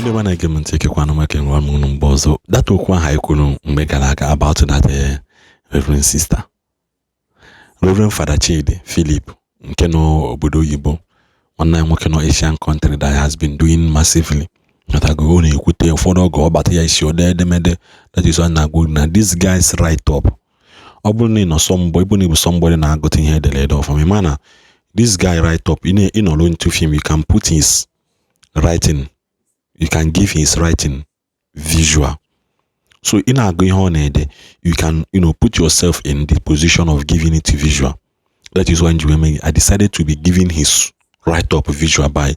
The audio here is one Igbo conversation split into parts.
Ndị ọma na-ege m ntị, ekekwanụ maka enwe m unu mgbe ọzọ. That okwu ahụ anyị kwuru mgbe gara aga about that Reverend Sister, Reverend Father Chidi Philip nke nọ obodo oyibo, nwanne ya nwoke nọ Asian country that has been doing massively. Nghọtago? Ọ na-ekwute ụfọdụ oge ọ bata ya isi ode edemede. That is why na-agwa na this guy's write up, ọ bụrụ na ị nọ somebody, ịbụ na ịbụ somebody na-agụta ihe ederede ọfụma, ị ma na this guy write up, ị nọrọ into film, you can put his writing, you can give his writing visual. So ị na-agụ ihe ọ na-ede, you can put yourself in the position of giving it visual. That is why nji I decided to be giving his write up visual by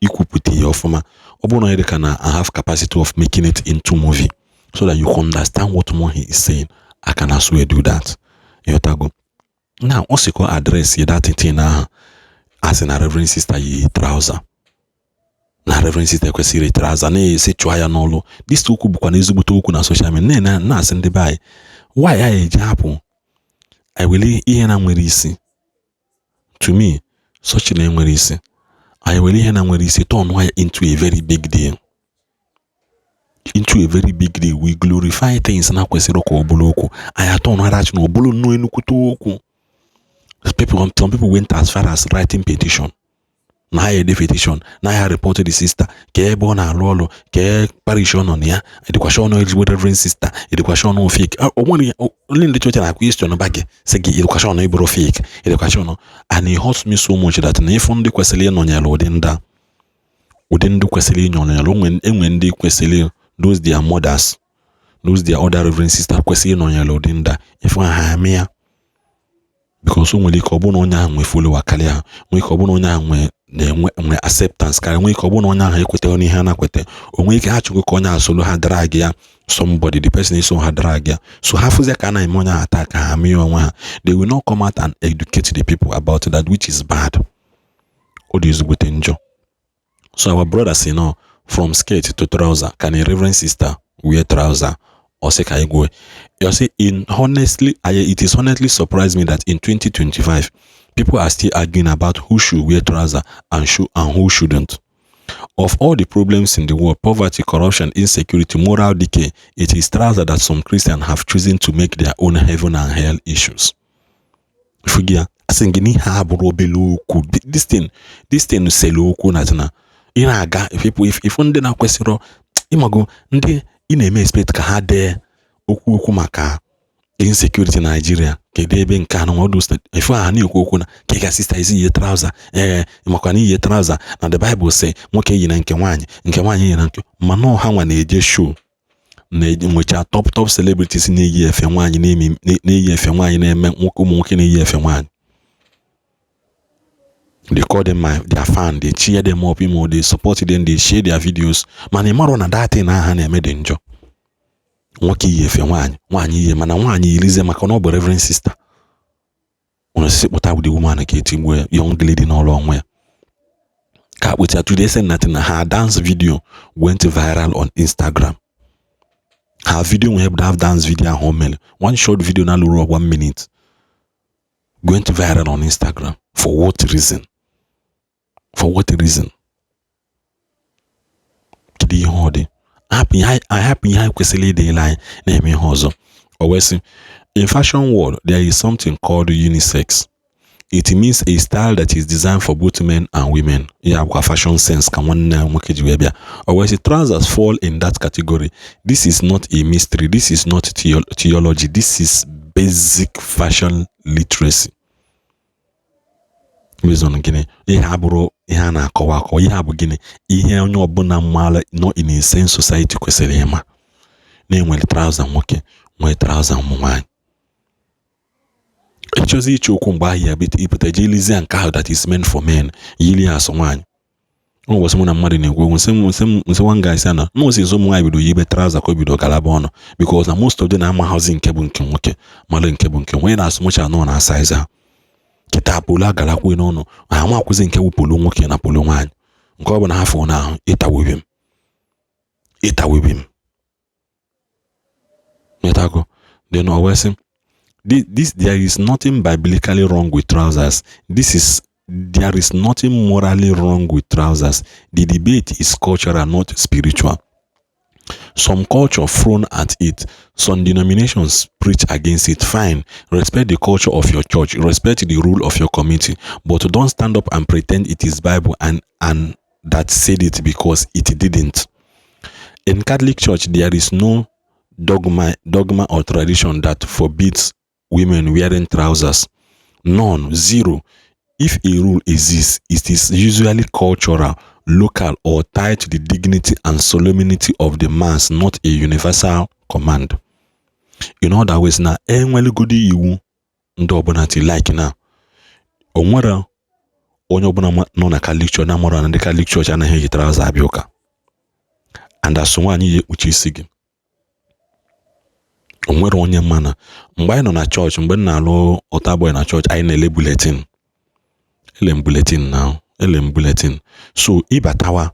ikwupụta ya ọfụma. Ọ bụrụ na ọ dị ka na I have capacity of making it into movie so that you can understand what more he is saying, I can as well do that. Ịghọtago? Now, ọ sị ka ọ address ya that thing ahụ asị na Reverend Sister yi trouser, na Reverend Sister kwesịrị trouser, na-esi chụọ ya n'ọlụ. This okwu bụkwa na ezigbote okwu na social media na-asị ndị be anyị, why anyị eji hapụ ewere ihe na nwere isi? To me, such na enwere isi, anyị were ihe na nwere isi turn ya into a very big deal, into a very big deal. We glorify things na kwesịrị ka ọ bụrụ okwu. Anyị atọ arachi na ọ bụrụ nnọọ enukwute okwu. People, some people went as far as writing petition na ha ede petition na ha report the sister, ka ebe ọ na-alụ ọrụ, ka parish ọ nọ na ya, edikwa ọnụ ezigbo Reverend Sister, edikwa ọnụ fake. O nwere onye ndị chọọchị na question ba gị, sị gị edikwa ọnụ ịbụrụ fake, edikwa ọnụ. And it hurts me so much that na ịfụ ndị kwesịrị ịnọnyere ụdị ndị a, ụdị ndị kwesịrị ịnọnyere, enwe ndị kwesịrị, those their mothers, those their other Reverend Sister kwesịrị ịnọnyere ụdị ndị a, ịfụ ha eme ya, because o nwere ike ọ bụrụ na onye ahụ nwee follower karịa ha, nwee ike ọ bụrụ na onye ahụ nwee na-enwe nwe acceptance karịa, nwee ike ọ bụrụ na onye ahụ ekwetaghị n'ihe a na-akweta, o nwee ike ha chọgo ka onye ahụ soro ha drag ya. Somebody, the person iso ha drag ya, so ha fụzie ka a na-eme onye ahụ attack, ka ha mee onwe ha. They will not come out and educate the people about that, which is bad. Ọ dị ezigbote njọ. So our brother say no, from skirt to trouser, can a Reverend Sister wear trouser? Or say ka anyị gwuo. You see, in honestly, it is honestly surprised me that in 2025 people are still arguing about who should wear trouser and who shouldn't. Of all the problems in the world, poverty, corruption, insecurity, moral decay, it is trouser that some Christians have chosen to make their own heaven and hell issues. Fugia, asị gị n'ihe a bụrụ obele okwu. This thing sele okwu na na ị na-aga people, if ndị na-akwesịrọ ịmago, ndị ị na-eme expect ka ha dee okwu maka insecurity na Nigeria, kedu ebe nke anụ ọdụ ife ha na-ekwu okwu na ka ị ga sister isi ihe trouser. Ee, makwa na ihe trouser na the Bible say nwoke yi na nke nwaanyị, nke nwaanyị yi na nke, mana ọha nwa na-eje show na-enwecha top top celebrities na-eyi efe nwaanyị, na-eyi efe nwaanyị, na-eme nwoke, ụmụ nwoke na-eyi efe nwaanyị. They call them their fan, they cheer them up, imo they support them, they share their videos, mana ị marọ na that thing ha na-eme dị njọ. Nwoke iyi efe nwaanyị, nwaanyị ihe, mana nwaanyị yirizie maka na ọ bụ Reverend Sister, unu sị kpụta the woman ka etigbuo ya, young lady n'ọrụ onwe ya ka akpụta. Today say nothing na her dance video went viral on Instagram. Her video nwere that dance video ahụ o mere, one short video na lụrụ one minute, went viral on Instagram. For what reason? For what reason? Kedu ihe ọ dị? Hapụ ihe, ahapụ ihe anyị kwesịrị ịdịla anyị na-eme ihe ọzọ. O wee sị, in fashion world there is something called unisex. It means a style that is designed for both men and women. Ya bụkwa fashion sense ka nwanne ya nwoke ji wee bịa. O wee sị trousers fall in that category. This is not a mystery. This is not theology. This is basic fashion literacy. Reason gịnị? Ihe abụrụ ihe a na-akọwa akọwa. Ihe a bụ gịnị? Ihe onye ọbụla maara nọ in a sane society kwesịrị ịma na-enwere trouser nwoke, nwee trouser ụmụ nwaanyị. Ịchọzi iche okwu mgbe ahụ ya ịpụta jee lizie nke ahụ that is meant for men, yiri ya asụ nwaanyị. Ọ ụbọchị mụ na mmadụ na-ekwu okwu, nsị nsị nsị one guy sị na nọọsụ ụmụ nwaanyị bido yibe trouser ka o bido galaba ọnụ, because na most of them na-amaghọzi nke bụ nke nwoke, mmadụ nke bụ nke nwaanyị na-asụ mụcha nọ na size ha. Kịta polo agarakwu n'ọnụ ha, amakwụzi nke bụ polo nwoke na polo nwaanyị, nke ọ bụ na ha fụ n'ahụ. Ịtawebi m, ịtawebi m nyetago. Then o wee sị this, there is nothing biblically wrong with trousers. This is There is nothing morally wrong with trousers. The debate is cultural, not spiritual. Some culture frown at it. Some denominations preach against it. Fine. Respect the culture of your church. Respect the rule of your community. But don't stand up and pretend it is Bible and that said it, because it didn't. In Catholic Church, there is no dogma or tradition that forbids women wearing trousers. None. Zero. If a rule exists, it is usually cultural, local, or tied to the dignity and solemnity of the Mass, not a universal command. In other words, na enwelegodi iwu ndị ọbụla ti like na o nwere onye ọbụla nọ na Catholic Church na-amụrụ na ndị Catholic Church anaghị eyi trouser abịa ụka, and asụ nwaanyị ya ekpuchi isi gị. O nwere onye mana mgbe anyị nọ na chọọchị, mgbe m na-alụ altar boy na chọọchị, anyị na-ele bulletin. Ele m bulletin na ele m bulletin. So ịbatawa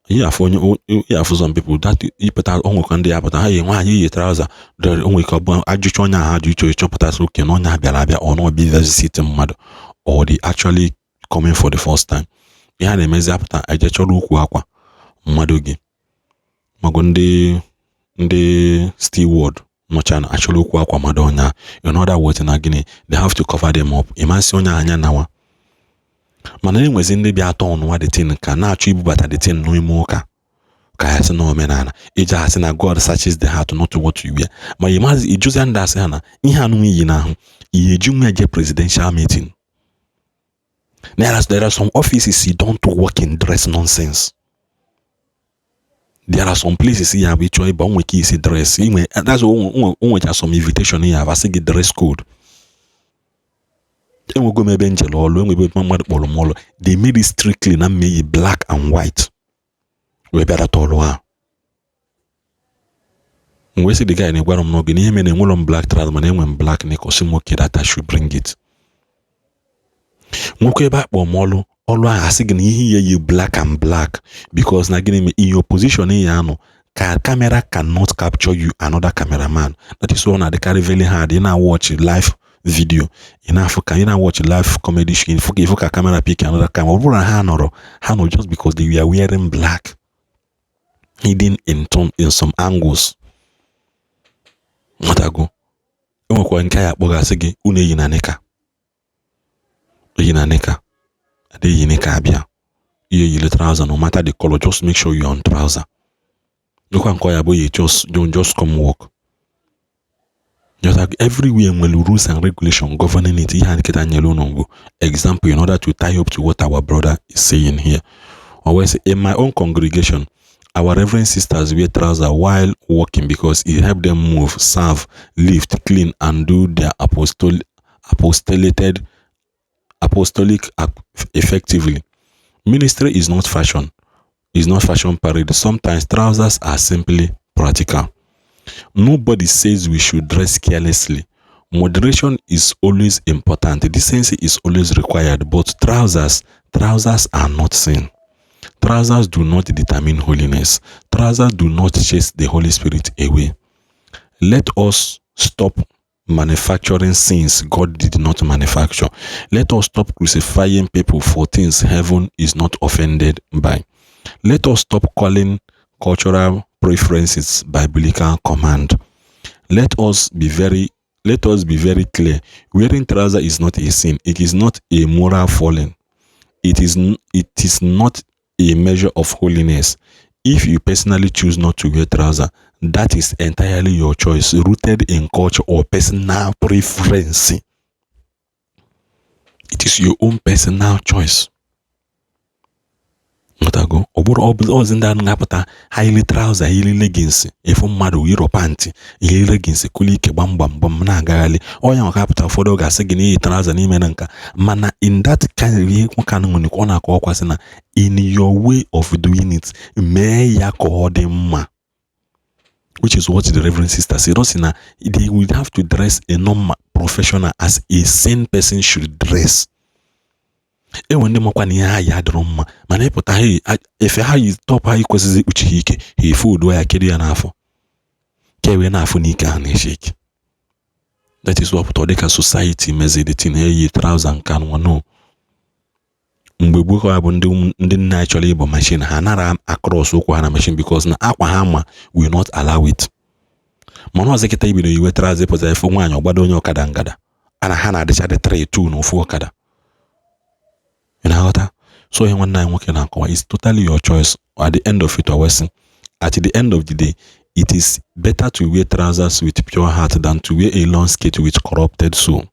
ihe afụ onye ihe afụ, some people that ịpụta, o nwekwa ndị ya pụta, ha yi nwaanyị yi trouser. O nwere ike ọ bụ ajụcha onye ahụ ajụ ịchọ ịchọpụta sị oke na onye a bịara abịa ọ na ọbịa visit mmadụ or they actually coming for the first time. Ihe a na-emezi, apụta eje chọrọ ukwu akwa mmadụ gị mago ndị steward nọcha na achọrọ okwu akwa mmadụ onye a. In other words, na gịnị, they have to cover them up. Ịmasị onye anya nawa, mana enwezi ndị bịa atọ ọnụnwa the thing ka na-achọ ibubata the thing n'ime ụka ka ya sị na omenala iji asị na God searches the heart, not what you wear. Ma ịmazi ijụzia ndị asị ha na ihe anụnwa iyi n'ahụ ihe eji nwa eje presidential meeting. There are some offices you don't work in dress nonsense. There are some places ya bụ ịchọ ịba onwe ka isi dress inwe. That's o nwecha some invitation ya asị gị dress code. Enwego m ebe njele ọlụ, enwebe ebe mmadụ kpọrọ m ọlụ, they made it strictly na mmeyi black and white wee bịarata ọlụ ahụ. M wee sị the guy na-egwara m n'oge na ihe mere enwere m black trouser, mana enwe m black knicker. Sị m okay, that I should bring it. Nwoke ebe a kpọrọ m ọlụ, ọlụ ahụ asị gị na ihe ihe yi black and black, because na gịnị mere, in your position ya anọ ka camera cannot capture you, another cameraman. That is why ọ na-adịkarị very hard. Ị na-watch live video, ị na-afụ ka ị na-watch live comedy show, ịfụ ka camera pick another camera. Ọ bụrụ na ha nọrọ ha nọ just because they were wearing black, hidden in some, in some angles. Nwatago enwekwa nke ya akpọgasị gị unu eyi na knicker, eyi na knicker, adịghị knicker abịa ihe yiri trouser. No matter the color, just make sure you on trouser. Nwekwa nke ọ ya bụ yi just don't just come work. Just like everywhere nwere rules and regulation governing it. Ihe a nkịta nyere unu bụ example in order to tie up to what our brother is saying here. Always in my own congregation, our reverend sisters wear trouser while working because it help them move, serve, lift, clean and do their apostolic effectively. Ministry is not fashion parade. Sometimes trousers are simply practical. Nobody says we should dress carelessly. Moderation is always important. Decency is always required. But trousers are not sin. Trousers do not determine holiness. Trousers do not chase the Holy Spirit away. Let us stop manufacturing sins God did not manufacture. Let us stop crucifying people for things heaven is not offended by. Let us stop calling cultural preferences biblical command. Let us be very clear. Wearing trouser is not a sin. It is not a moral falling. It is not a measure of holiness. If you personally choose not to wear trouser, that is entirely your choice, rooted in culture or personal preference. It is your own personal choice. Nghọtago? Ọ bụrụ ọzi ndị anụ ga-apụta ha yiri trouser, yiri leggings, efu mmadụ yiro pant, yiri leggings, kụli ike gbam gbam gbam na-agagharị ọnya maka apụta. Ụfọdụ ga-asị gị n'iyi trouser n'ime na nka, mana in that kind of ihe nwoke anụ nwere, ọ na-akọ ọkwa sị na in your way of doing it, mee ya ka ọ dị mma, which is what the reverend sister said. Ọ sị na they will have to dress a normal professional as a sane person should dress. Enwe ndị makwa na ihe ha yi adịrọ mma, mana ịpụta ha efe ha yi top ha kwesịrị ikpuchi ha ike, ha efe udo ya kedu ya n'afọ ka e wee na-afụ n'ike ahụ na-eche ike. That is what pụtara dịka society mezi the thing, ha yi trouser nke anụ. No. Mgbe gboo ka bụ ndị nna anyị chọrọ ịbụ machine, ha nara across ụkwụ ha na machine because na akwa ha ma will not allow it. Mana ọzọ kịta ibido iwe trouser, pụtara ife nwaanyị ọgbado onye ọkada ngada ana ha na-adịcha dị 3 2 na ofu ọkada. Ị na-aghọta? So ihe nwanne anyị nwoke na-akọwa is totally your choice. At the end of it, always at the end of the day, it is better to wear trousers with pure heart than to wear a long skirt with corrupted soul.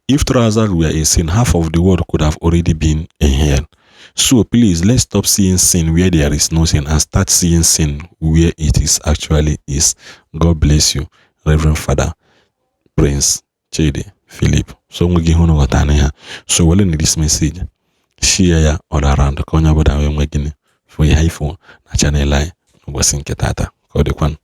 If trousers were a sin, half of the world could have already been in hell. So please, let's stop seeing sin where there is no sin and start seeing sin where it is actually is. God bless you, Reverend Father Prince Chidi Philip. So nwe gị ihe unu ghọtara na ha. So wele na this message, share ya all around ka onye ọbụla wee nwee gịnị fụ ihe ifo na channel anyị n'ụbọchị nke tata. Ka ọ dịkwanụ.